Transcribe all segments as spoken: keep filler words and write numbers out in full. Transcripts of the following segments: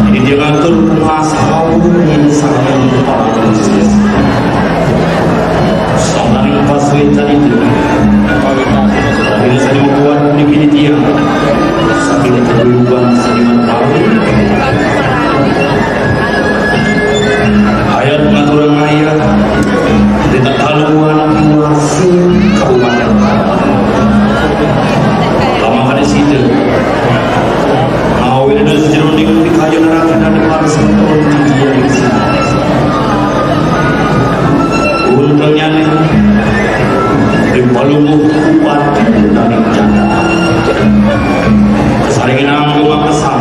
Ini dia ngatur rumah sahur ini sangat lupa. Sama lupa sulit tadi itu. Bila saya membuat di kini dia, sambil berubah seniman tahu. Ayat pengaturan ayat, kita tahu anak luar sing kabupaten. Lama kada situ. Awil dan sejeroning di kayu neraka dan depan sempurna tinggi yang di sini. Untungnya nih, di palungguh kupat dari janda. Saringan anggung kesan.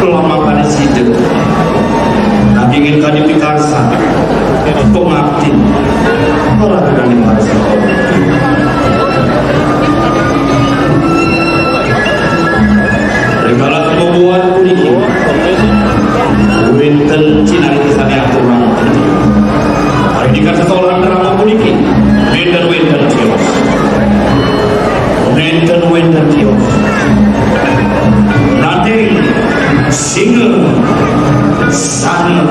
Lama kada situ. Dagingin kadi pikarsa. Pengabdi. Ora ada di parsa. Rikala keboboan puniki, wénten cinarita sané aturang. Ari dikasesolahan drama puniki, nénten wénten tios. Nénten wénten tios. Nanti singa sana.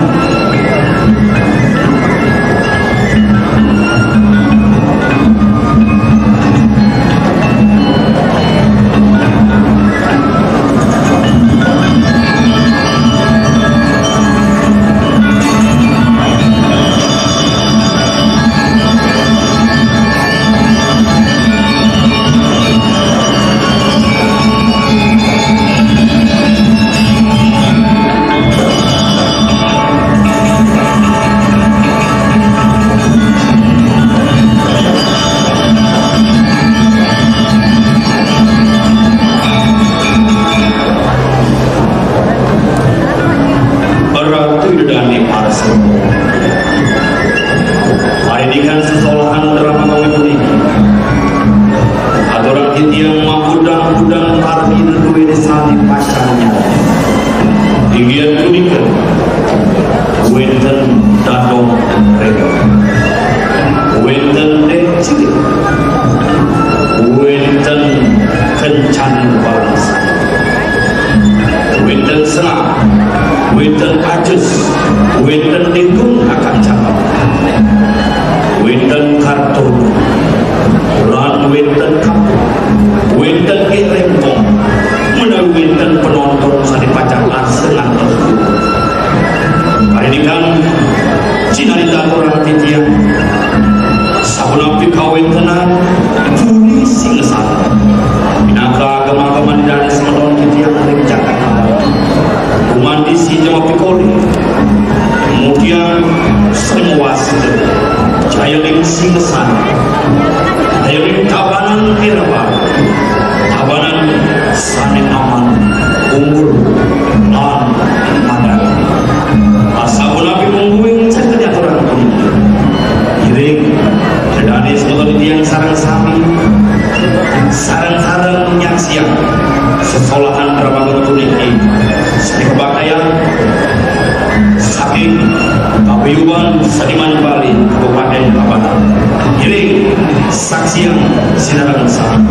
Ratu Ida Dané Parsema. Parindikan sesolahan drama kami puniki. Aturang titiang magudang-gudang parti duwé désané pacannya. Inggih punika wénten Dadong Rega. Wénten Dék Cilik. Wénten Kencan Bangsa. Wénten Sengak, wénten Ajus, wénten Dengkung Akan Cakep, wénten Kartun, lan wénten Kapuk, wénten Gék Rémpong, menawi wénten penonton sané pacang arsa ngantos. Parindikan cinarita aturang titiang. Sapunapi kawéntenan puri singesana. Minangka agem-ageman dari semeton titiang ring Jakarta. Gumanti sida mapikolih. Kemudian semua sida. Jaya ring singesana. Jaya ring Tabanan Kerewan. Tabanan sané aman, unggul, lan madan. Asapunapi mungguing caket aturang punika. Iring, dan Semeton titiang sareng sami, sareng-sareng nyaksiang sesolahan Ramadan puniki. Saking Pakaian, saking Paguyuban Seniman Bali, Kabupaten Tabanan. Ngiring saksiang sinareng sami.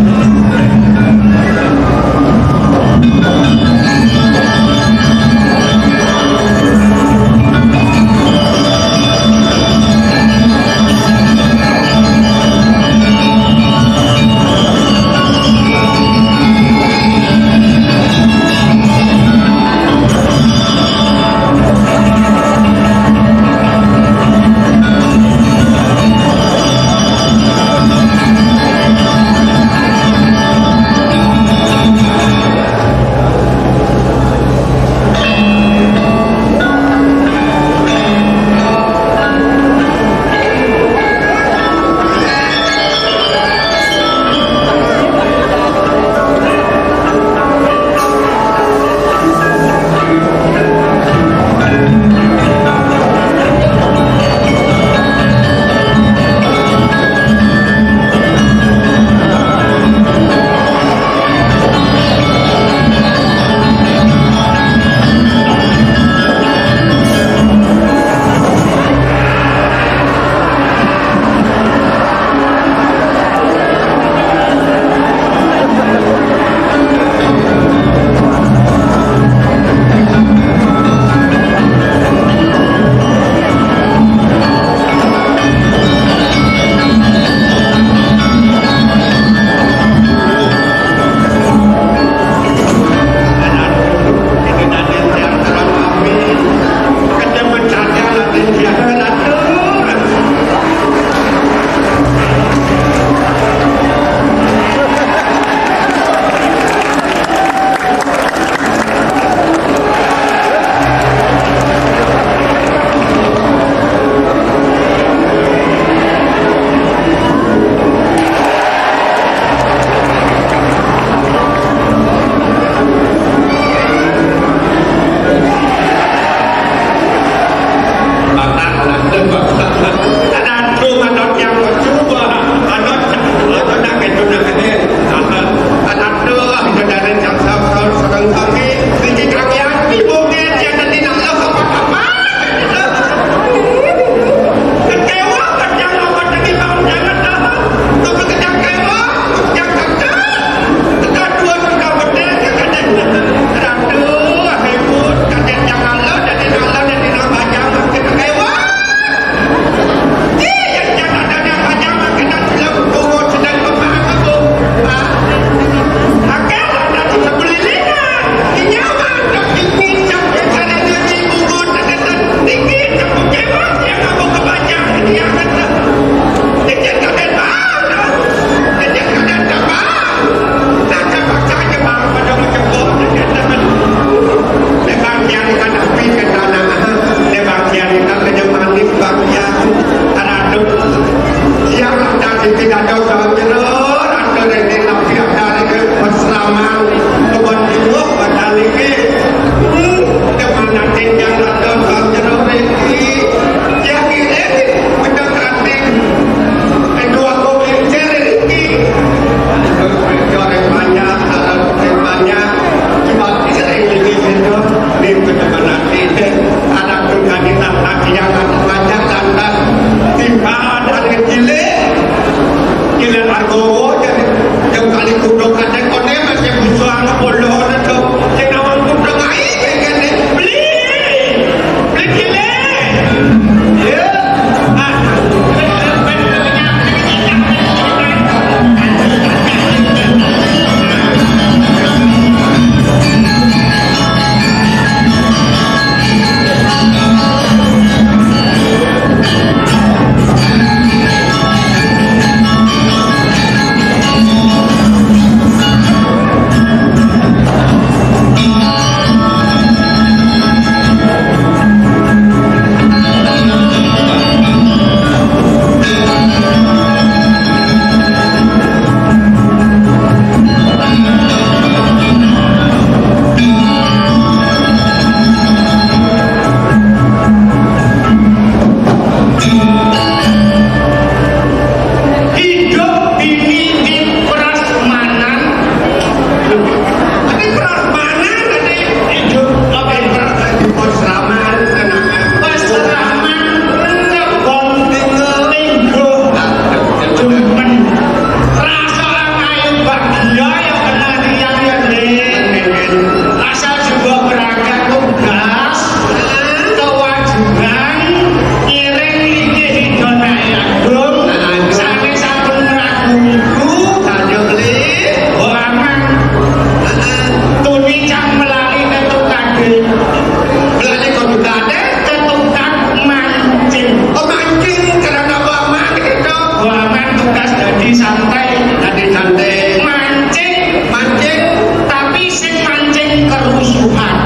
Santai, Nanti santai. Mancing, Mancing. Tapi sing mancing kerusuhan.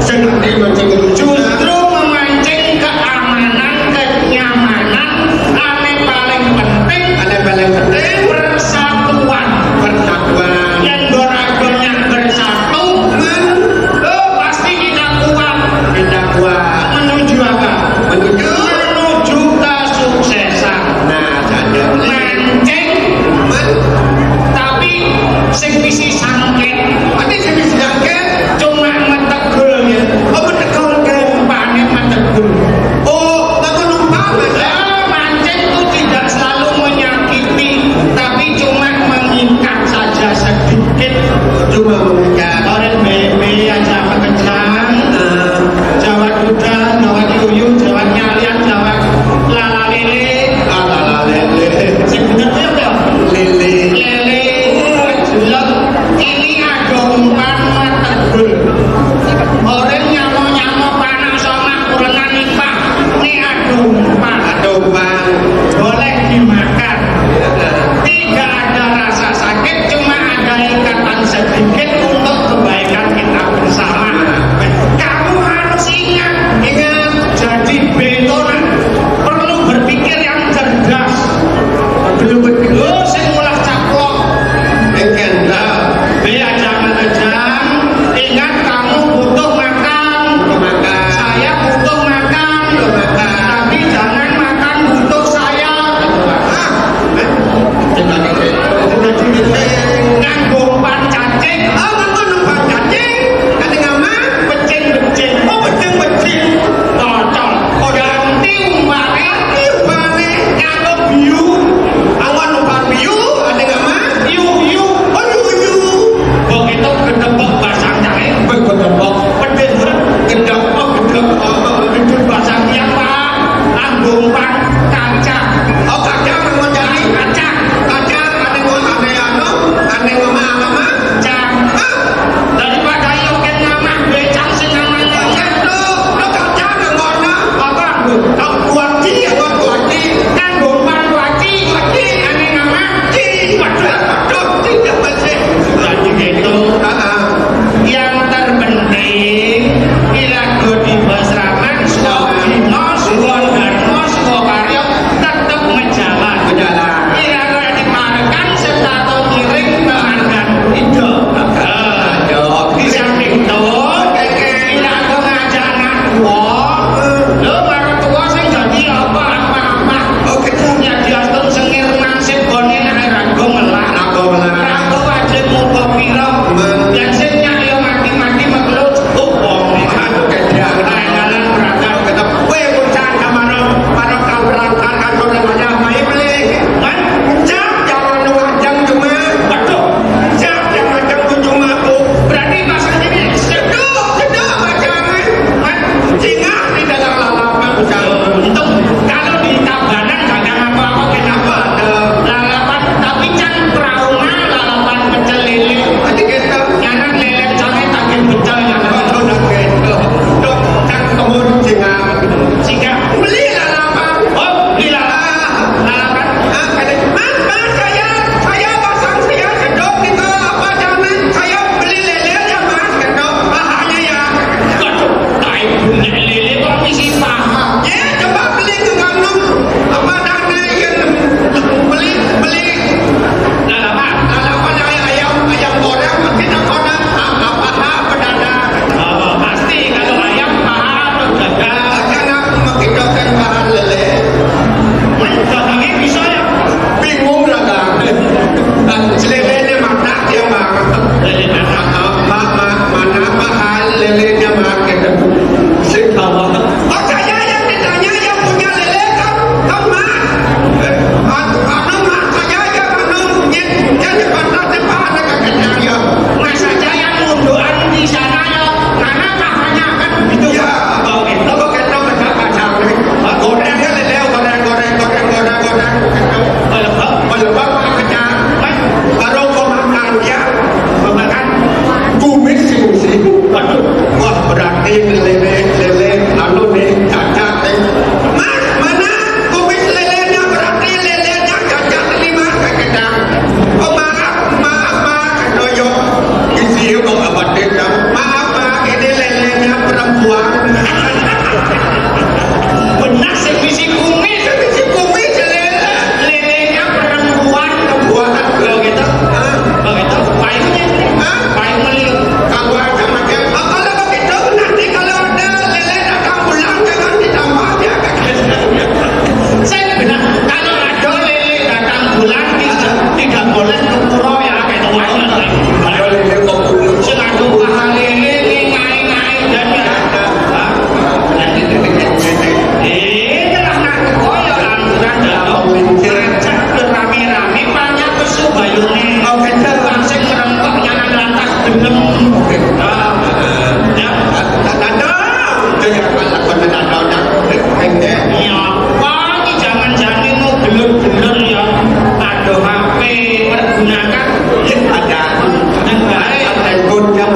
Sing nanti mancing kerusuhan. Justru memancing keamanan, kenyamanan, ane paling penting, Ane paling penting. Persatuan. Persatuan. Yang doragonya bersatu, Men. Lo pasti kita kuat. Kita kuat. Menuju apa? Menuju. Menuju kesuksesan. Nah, saja. Mancing, Men. tapi sing bisi sangkét. Nanti sing bisi sangkét. Cuma metegul ya. Oh, metegul ke. Panik metegul. Oh, aku lupa, Mas. Ya, mancing itu tidak selalu menyakiti, tapi cuma mengikat saja sedikit. Cuma mengikat. Orang bebe aja apa kejang. Eh, Jawat kuda, jawat yuyu, jawat nyalian, jawat lala lele. Ala lele. Sing bener kuwi apa ya? Lele. Lele. Jelek. Ini ada umpan metegul. Orang nyamo-nyamo panas sama kurenan nipah. Ini ada umpan. Ada umpan. Boleh dimakan. Tidak ada rasa sakit, cuma ada ikatan sedikit untuk kebaikan kita bersama. Kamu harus ingat, Ingat. Jadi betonan perlu berpikir yang cerdas. Belum betul. Lo sing mulah caplok. Engken, Bro. Be aja menejang. Ingat, kamu butuh makan. Butuh makan. Saya butuh makan. Butuh makan. Tapi jangan makan butuh saya. Ah, eh, kita ini. Kita ini. Nganggo umpan cacing. Oh, nganggo umpan cacing. Kate ngaman. Becing-becing. Oh, becing-becing. Cocok. Ganti umpane. Iya, umpane. Nganggo biu. Anggon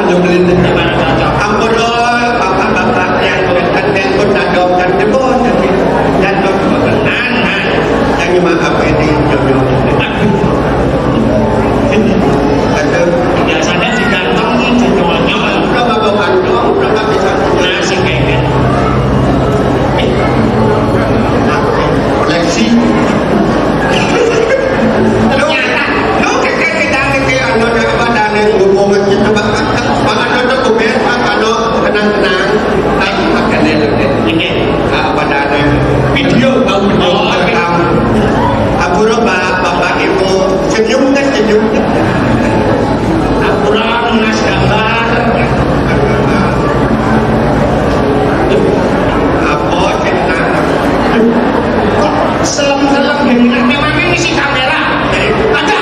Ampun, bapak-bapak yang berkenan, pun nadong dan debon. Dan tenan, yang cuma apa ini, nyonyong. Aduh. Biasanya digantung, nyonyong. Berapa kantong, berapa bisa. Nasi kayak gitu. Koleksi. Ternyata, lo keke kita keke anu, apa, dana ngomong aja, coba. Mana ada tuh, Ben, apa, lo tenang-tenang. Tapi makanya lo, Ben. Ini. Ah, apa dana? Video, bau, bau, rekam. Ampura, Pak, Bapak Ibu, senyum kan, senyum. Ampura, Mas, gambar. Apa cerita? Kok selem-selem gini, nak memangnya ngisi kamera? Ada.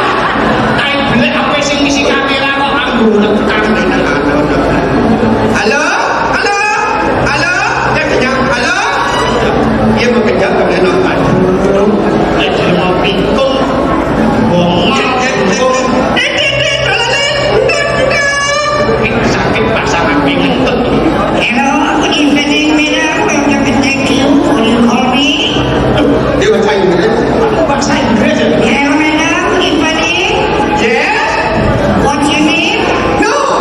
Tai belek apa sing ngisi kamera kok anggo rekam? Halo? Halo? Halo? Dia kenyang. Halo? Dia bekerja ke Medan. Aduh. Lagi mau pikun. Bongol. Sakit pasangan bingung. Hello, good evening, madam. Welcome to Thank You. Will you call me? Dia bahasa Inggris. Bahasa Inggris ya? Hello, madam. Good evening. Yes. What's your name? No.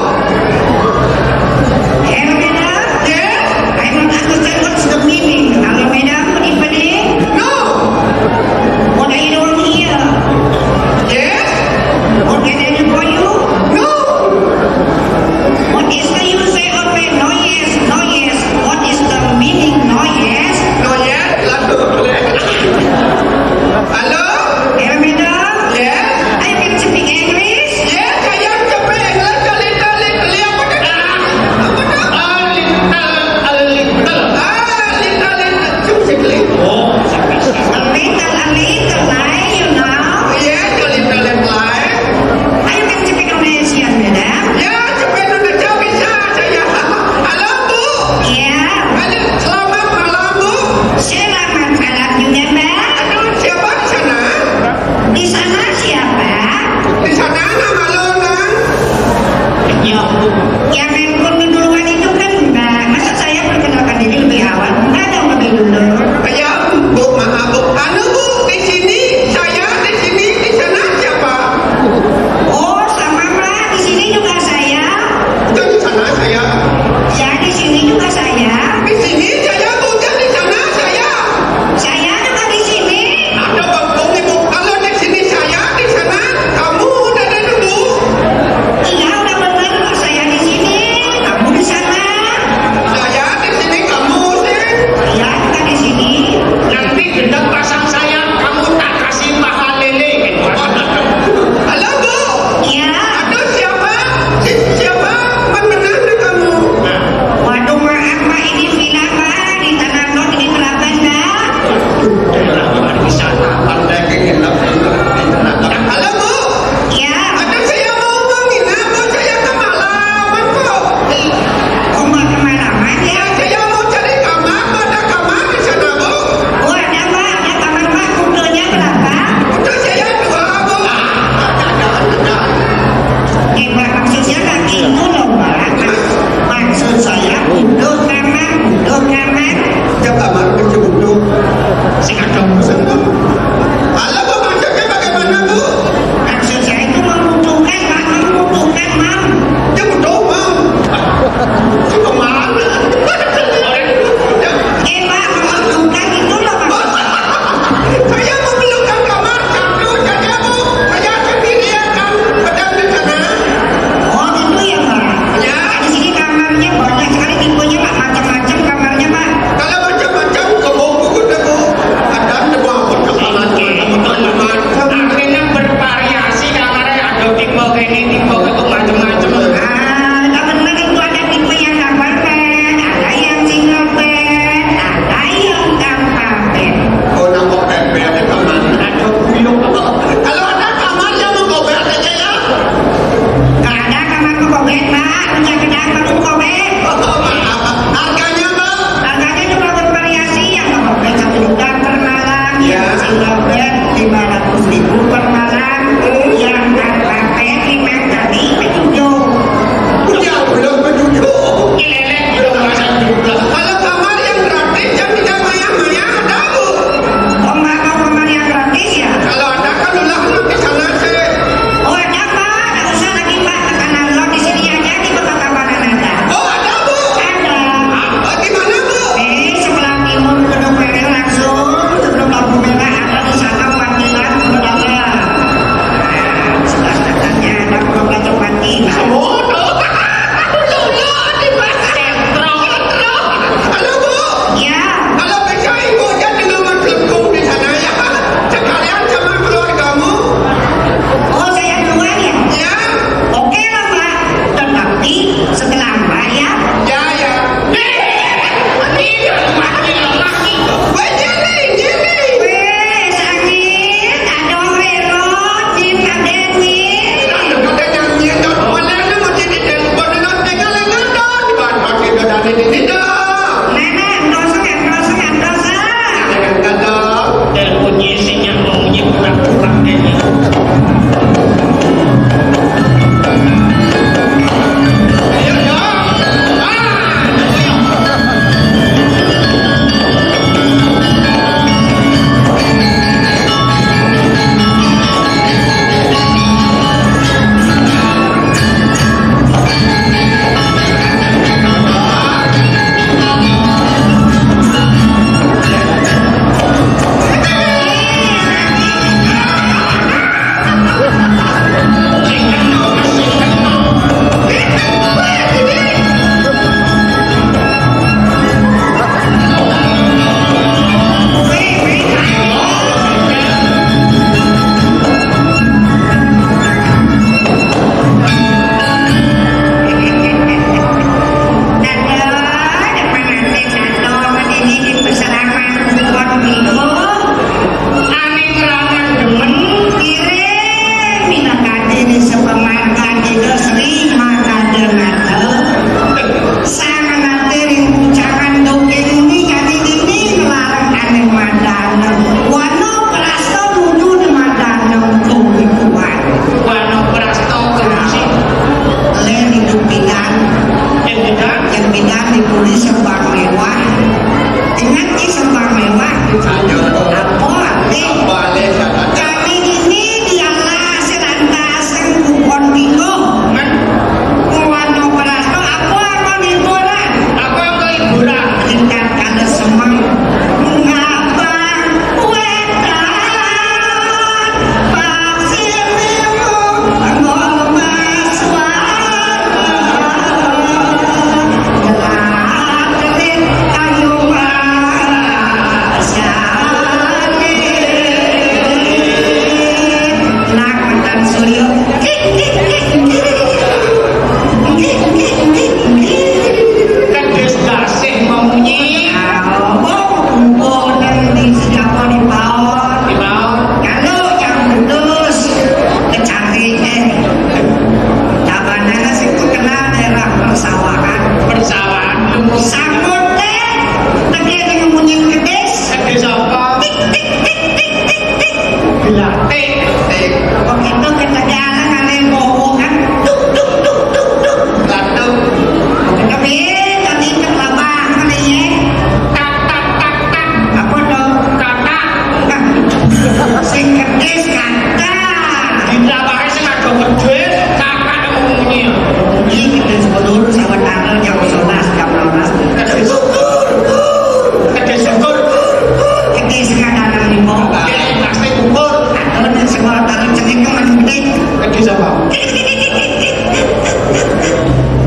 Sapa?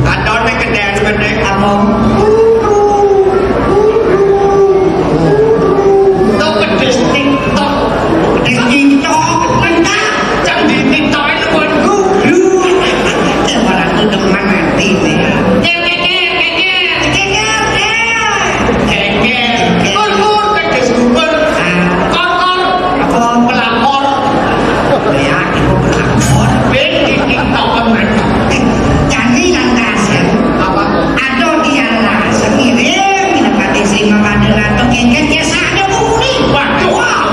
Katone gedhen meneh. Apa? To pedes TikTok. Pedes TikTok, mentak. Cang di TikTok itu kon guru. Ya, ora tuh teman nanti nih. Ker, ker, ker, ker, ker. Ker, ker. Ker, ker. Kur, kur, pedes gugur. Ah. Kor, kor. Apa? Pelakor. Ya, iku pelakor. Ben di TikTok kan. Eh, jani lantas ya. Apa? Aduh, dia lah, semiring, minum kate sing makan dengan tuh kengket ya, sadar kuning. Waduh. Wah.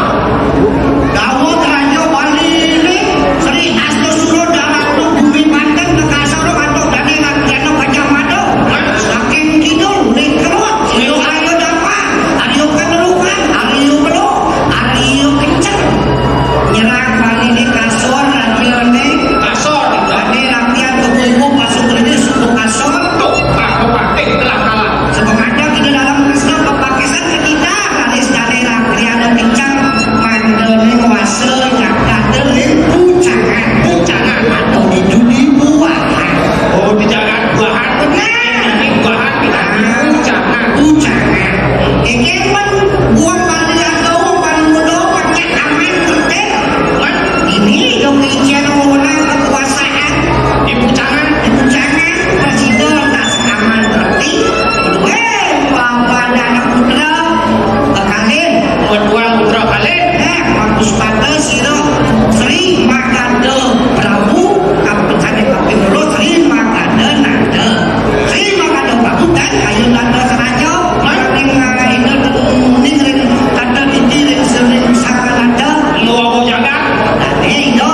Dawuh Raja Bali ini, Sri Astusuro Dalang Bumi Banten, Nekasaro, Atok Dane, Rakyana Gajah Mada. Saking kidul, ning kelod, Sira Arya Dapa, Arya Kenerukan, Arya Melo, Arya Kenceng. Nyerang Bali ini kasor, Rakyane. Kasor. Dane, Rakyat, Kebu-Ibu, Pasuk Rene, Suku Kasor. Tuh, Pak Bupati telah kalah. Sepengaja kita dalam Kristen, kepakisan kita, Ralis Dane, Rakyane Kenceng, Mandone, Wase, Nyakate, Limpu, Cangan. Bucangan. Atau di Juni, Buahan. Oh, di Cangan, Buahan. Nah. Ini Buahan, kita. Ah. Bucangan. Bucangan. Iki pun buat Bali atau Bali Muda, pakai aman, penting. Ini dong, ijen wewenang kekuasaan. Di Bucangan. Di Bucangan, Presiden, tak sekaman, penting. Weh, Bapak dan Putra, kekalin. Buat Tuan Putra Kalin. Eh, Pak Puspata, Sira, Sri Magada Prabu, Kapucane Kaping Loro, Sri Magada Nada. Sri Magada Prabu dan Ayu Nada Seraja, maring, eh, ina ning ring tata titi ring sering sakanada. Loro jagat. Dadi iya,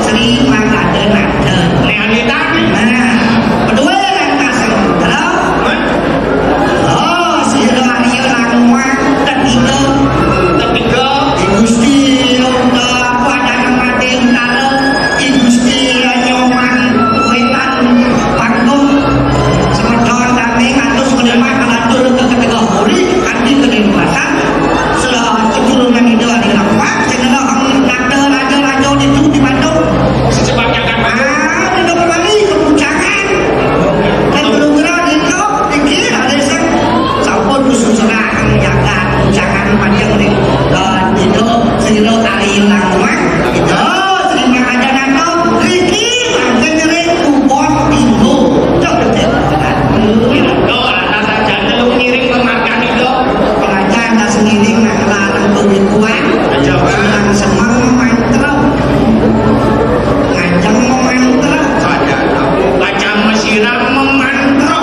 Sri Magada Nada. Neanita. Nah, kedua yang kasih. Halo? Hah? Oh, sira Arya Langwang ketiga. Ketiga. Di Gusti Londo apa ada mati utara. Di Gusti Nyoman Wetan Panggung. Semeton kami ngatus menerima kelatur ke ketiga huri, kanti ke dewasa. Setelah cemburu dan ida di lampang, sehingga orang nata raja-raja itu di Bandung. Secepat jagat. Ah, udah kembali ke Pucangan. Dan gerung-gerung itu, pikir ada sang sampun khusus serang, jagat, Pucangan, panjang nih. Dan itu, sira Arya Langwang, itu, terima aja nonton, Riki, mangkin nyeri, ubon, bingung. Cok, cok, cok. Yo, anak saja, lu ngiring ke makan itu. Pengajar, tak sengiring, nak kelarang, tuh, kuat. Aja, Pak. Senang, senang, mantra. Ngajeng memantra. Saja tahu. Baca mesiram memantra.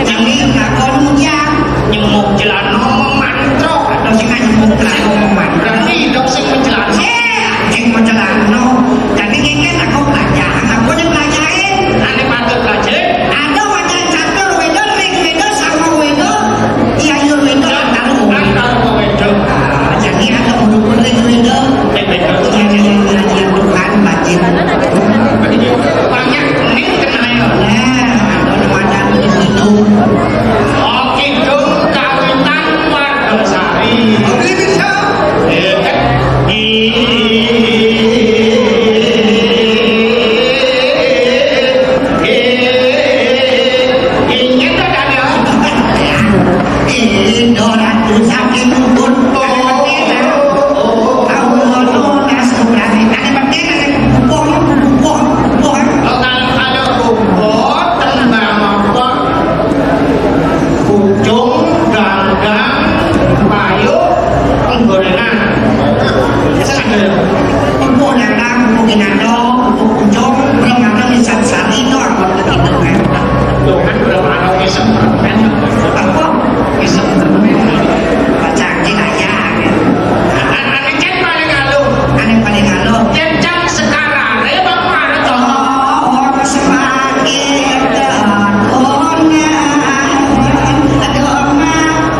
Jami lakon ujar. Nyemuk celana memantra. Atau sing nyemuk celana memantra. Berarti dok sing mencelana. Eh, sing mencelana. Tapi kengken aku pelajaran. Aku ini pelajarin. Ane patut pelajarin. Ada wajan catur, wedok, ring wedok, sama wedok. Iya, yur wedok, antar wedok. Antar wedok. Jadi ada urut-urut wedok. Iya, iya, iya, iya, Tuhan, batin. Banyak ning kenal. Nah, ada wajan itu. Oke, dong, kawitan warga sari. Oke, bisa. Eh, eh. Inggih to, Daniel. Inggih, Ratu saking Ubud. Oh. Kawula nunas keprasinané penting, penting, bubuh, bubuh, bubuh. Kok kan ada bubuh, tembang apa? Pucung, ganggang, payu, penggorengan. Pupuh nandang, pupuh ginandong, pupuh pucung, belum ada lisan sari itu angkot ketindengan. Tuh kan belum ada lisan permen. Apa? Lisan permen. Baca aja lah ya. An-, ane cek paling aluh. Ane paling aluh. Cek cang sekarare bang Marto. Oh, orang semakin terkona. Aduh, Mak.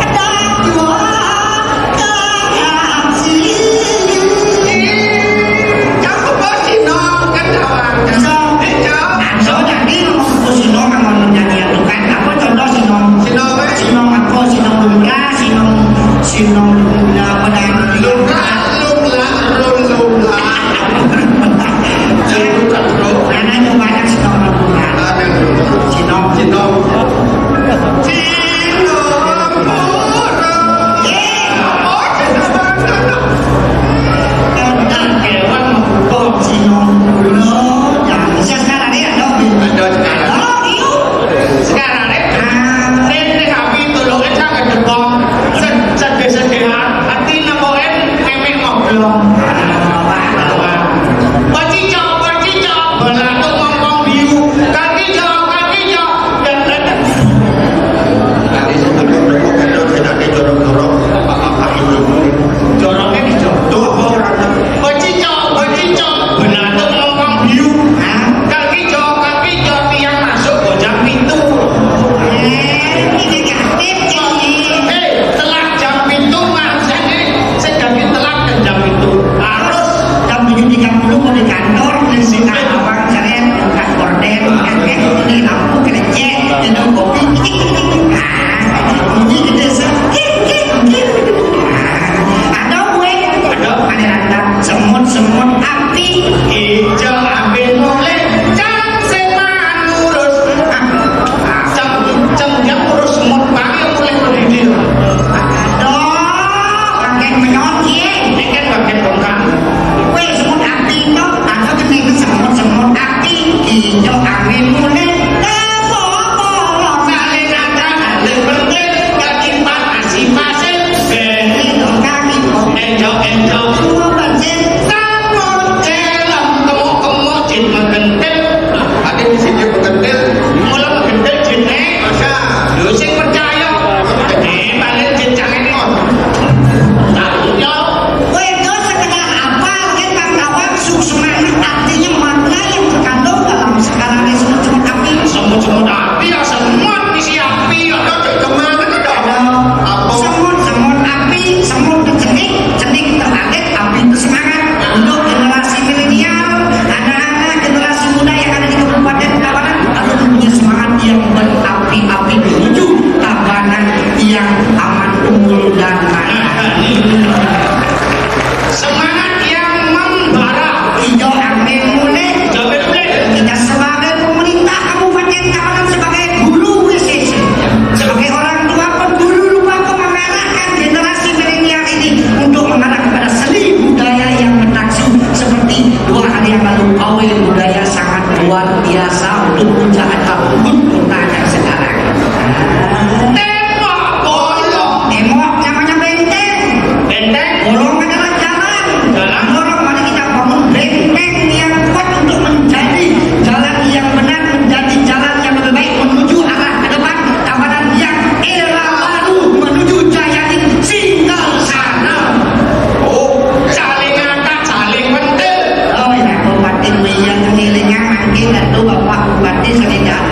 Awil budaya sangat luar biasa untuk puncak atau untuk kota yang sekarang. Tembok bolong. Tembok namanya benteng. Benteng. Bolong adalah jalan. Jalan. Bolong, mari kita bangun benteng yang kuat untuk menjadi jalan yang benar, menjadi jalan yang lebih baik menuju arah ke depan, tabanan yang era baru menuju Jayaning singgah sana. Oh, saling angkat, saling mentil. Oh ya, Bupati Wiyan ngilingan mangke karo Bapak Bupati Senidan.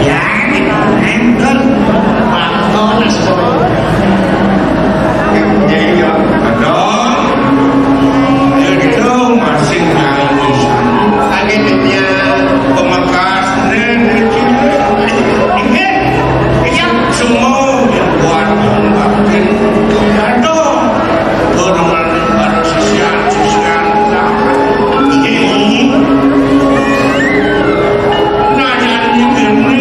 Ya, enten. Pakonas, Boy. Jadi, ya, ada. Ya, gitu, masing-masing. Akhirnya, pemekas, nih, nih, nih, semua yang buat makin ada. Orang-orang baru sisian, sisian. Ini. Nah, jadi,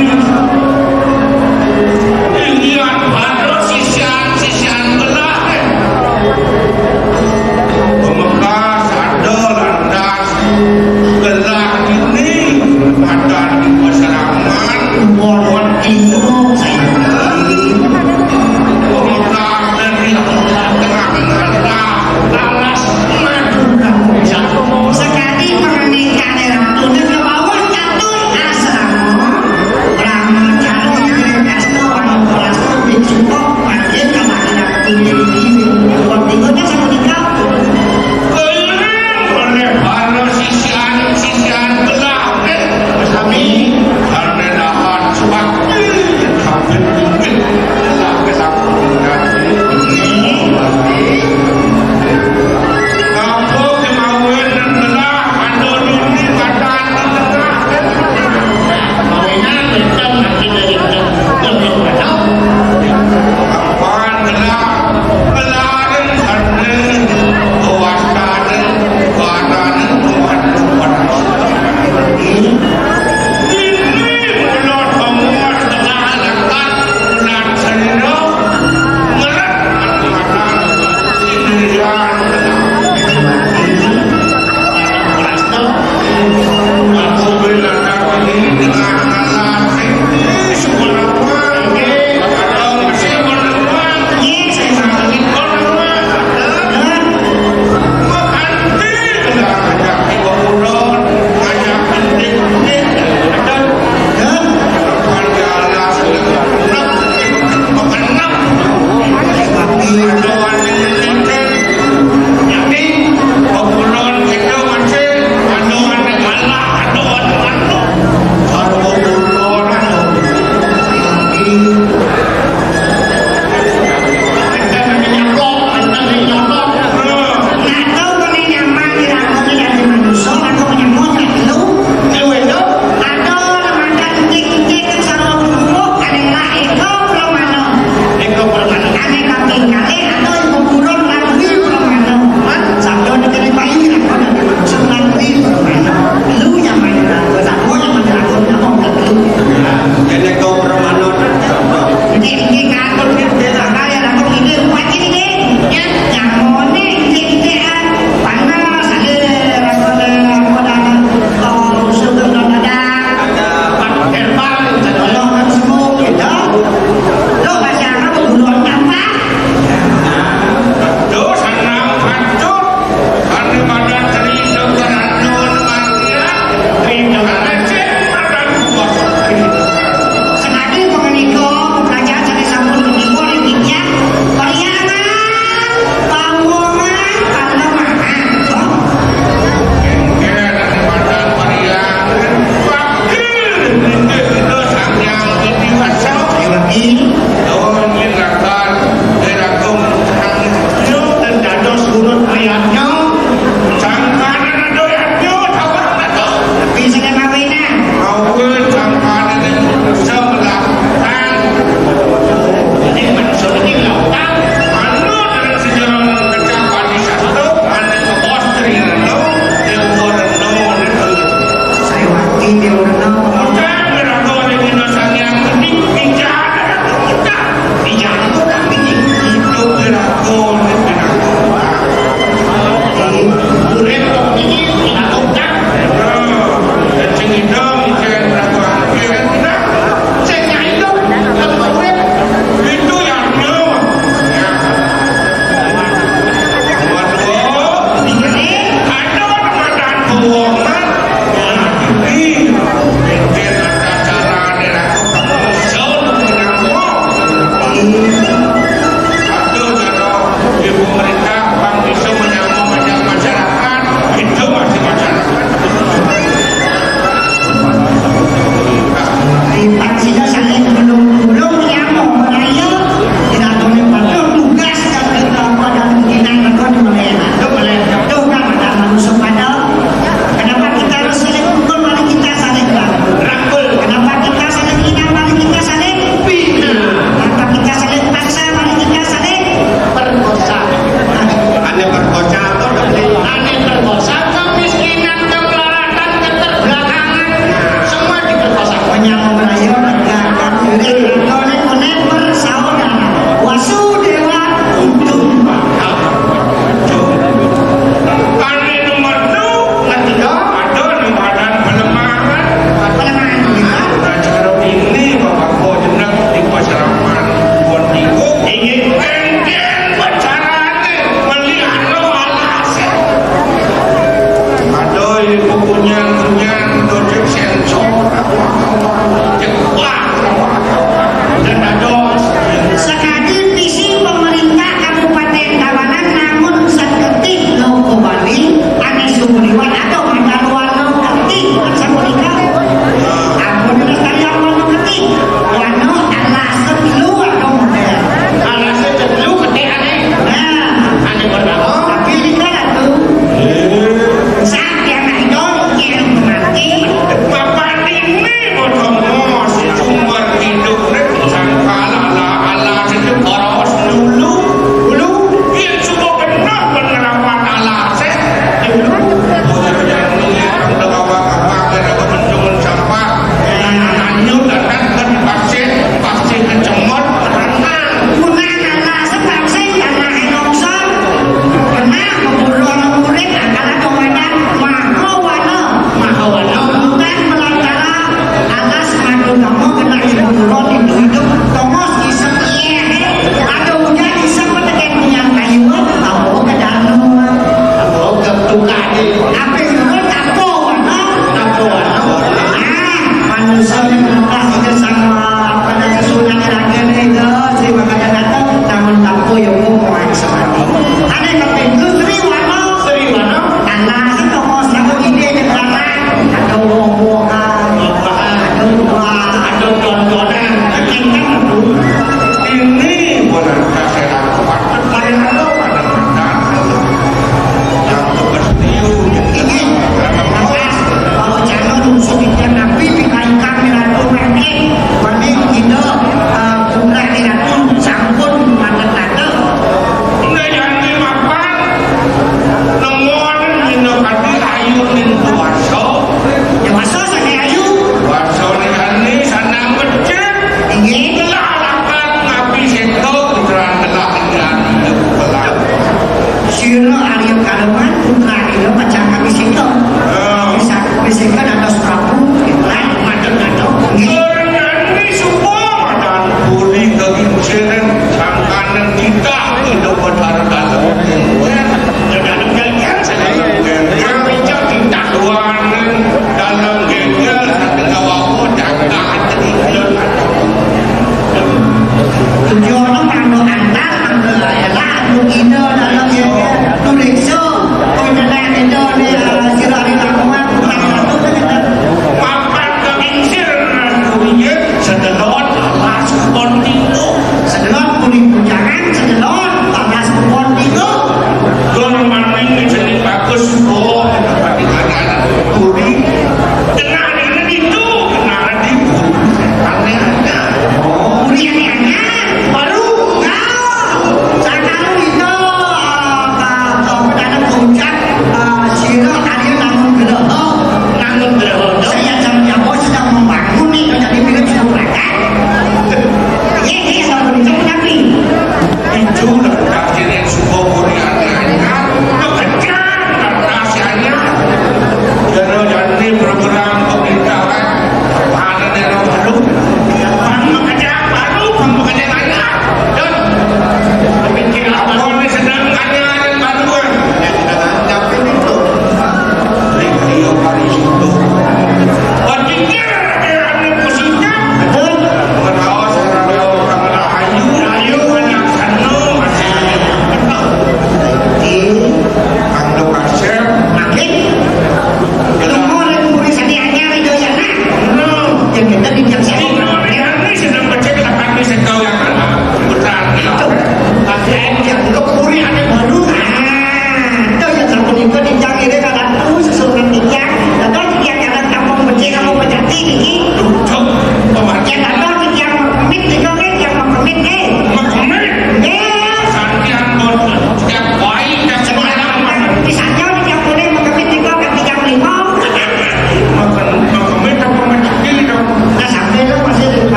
The Lord